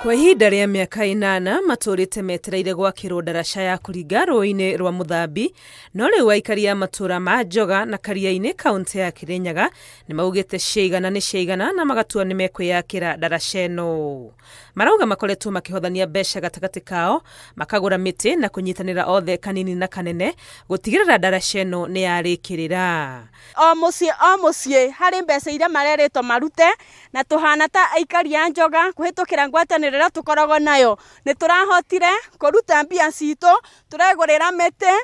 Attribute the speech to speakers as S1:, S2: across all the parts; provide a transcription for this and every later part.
S1: Kwa ihinda rĩa mĩaka 8 matũrĩte metereire gwakĩrwo ndaraca ya kũringa rũĩ-inĩ rwa Mũthambi, no rĩu aikari a matũra ma Njoga na Kariainĩ kaũntĩ ya Kirinyaga nĩ maugĩte ciaigana nĩ ciaigana na magatua nĩ mekwĩyakĩra ndaraca ĩno. Marauga makoretwo makĩhothania mbeca gatagatĩ kao, makagũra mĩtĩ na kũnyitanĩra othe kanini na kanene gũtigĩrĩra ndaraca ĩno nĩ yarĩkĩrĩra.
S2: O mũciĩ harĩ mbeca iria marerĩtwo marute na tũhana ta aikari a Njoga kũhĩtũkĩra ngwatanĩro ĩrĩa tũkoragwo nayo nĩ tũrahotire kũruta mbia citũ, tũregũrĩra mĩtĩ,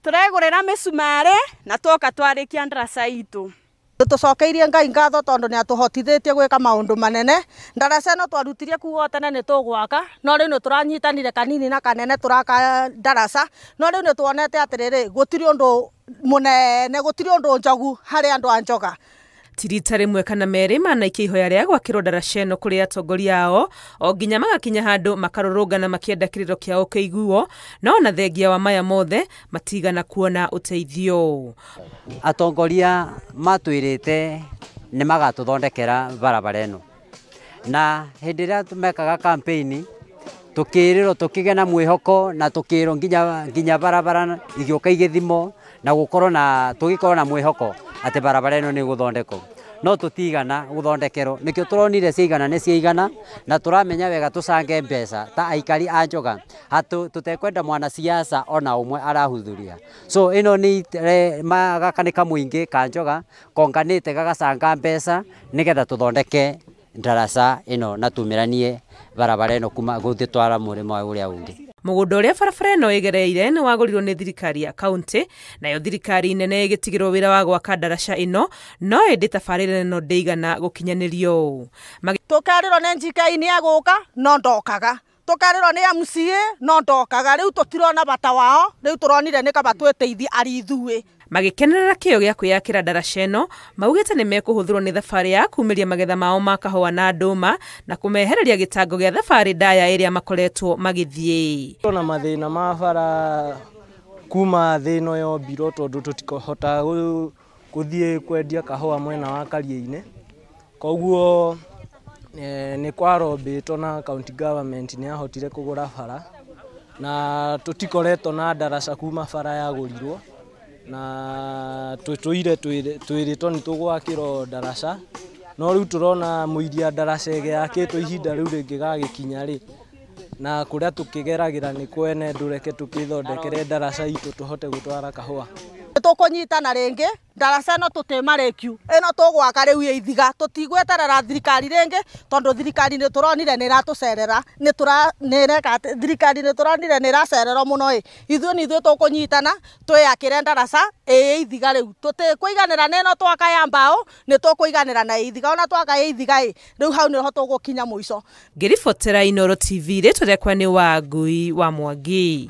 S2: tũregũrĩra mĩcumarĩ na twoka twarĩkia ndaraca itũ.
S3: Tũcokeirie Ngai ngatho tondũ nĩ atũhotithĩtie gwĩka maũndũ manene. Ndaraca ĩno twarutirie kuga tene nĩ tũgwaka, no rĩu nĩ tũranyitanire kanini na kanene tũraka ndaraca, no rĩu nĩ tuonete atĩrĩrĩ gũtirĩ ũndũ mũnene, gũtirĩ ũndũ njogu harĩ andũ a Njoga.
S1: Ti rita rĩmwe kana merĩ manaikia ihoya rĩa gwakĩrwo ndaraca ĩno kũrĩ atongoria ao, o nginya magakinya handũ makarũrũngana makĩenda kĩrĩro kĩao kĩiguo, no ona thengia wa maya mothe matigana kuona ũteithio.
S4: Atongoria matwĩrĩte nĩ magatũthondekera barabara ĩno, na hĩndĩ ĩrĩa mekaga campaign tũkĩrĩrwo tũkĩgĩa na mwĩhoko na tũkĩrwo nginya barabara igĩũka igĩthimwo na gũkorwo na tũgĩkorwo na mwĩhoko atĩ barabara ĩno nĩ gũthondekwo, no tũtigana gũthondekerwo. Nĩkĩo tũronire ciaigana nĩ ciaigana na tũramenya wega tũcange mbeca ta aikari a Njoga, tũtekwenda mwanasiasa ona ũmwe arahuthuria. So ĩno nĩ gaka nĩ kamũingĩ ka Njoga konganĩte gagacanga mbeca nĩgetha tũthondeke ndaraca ĩno na tumĩranie barabara ĩno kuma gũtwara mũrĩmo ũrĩa ũngĩ.
S1: Mũgũnda ũrĩa barabara ĩno ĩgereire nĩ wagũrirwo nĩ thirikari ya kaũntĩ, nayo thirikari nene ĩgĩtigĩrwo wĩra wa gwaka ndaraca ĩno, no ĩndĩ tabarĩra ĩno ndĩigana gũkinyanĩrio.
S3: Tũkerĩrwo nĩ NGK nĩ egũka no ndokaga, tũkerĩrwo nĩ MCA no ndokaga, rĩu tũtirona bata wao, rĩu tũronire nĩ kaba twĩteithie arĩ ithuĩ.
S1: Magĩkenerera kĩyo gĩa kwĩyakĩra ndaraca ĩno, maugĩte nĩ mekũhũthĩrwo nĩ thabarĩ ya kumĩria magetha mao ma kahũa na ndũma na kũmehereria gĩtango gĩa thabarĩ ndaya ĩrĩa makoretwo magĩthiĩ.
S5: Tuna mathĩna ma bara kuma thĩ ĩno yombirwo tondũ tũtikohotaga gũthiĩ kwendia kahũa mwena wa Kariainĩ, koguo nĩ kwarombĩtwo na county government nĩ yahotire kũgũra bara na tũtikoretwo na ndaraca kuma bara yagũrirwo na tũtũire twĩrĩtwo nĩ tũgwakĩrwo ndaraca, no rĩu tũrona mũiria ndaraca ĩgĩakĩtwo ihinda rĩu rĩngĩgagĩkinya rĩ, na kũrĩa tũkĩgeragĩra nĩ kwene ndũreke tũkĩthondekere ndaraca itũ tũhote gũtwara kahũa.
S3: Tũkũnyitana rĩngĩ ndaraca ĩno tũtĩmarĩkiu, ĩno tũgwaka rĩu ĩ ithiga, tũtigweterera thirikari rĩngĩ tondũ thirikari nĩ tũronire nĩ ĩratũcerera, thirikari nĩ tũronire nĩ ĩracererwo mũno ĩ, ithuĩ nĩ ithuĩ tũkũnyitana twĩyakĩre ndaraca ĩ ithiga rĩu, tũtikũiganĩra na ĩno twaka ya mbaũ, nĩ tũkũiganĩra na ithiga, ona twaka ya ithiga ĩ, rĩu hau nĩho tũgũkinya mũico.
S1: Ngĩribotera Inooro TV, rĩtwa rĩakwa nĩ Wangui wa Mwangi.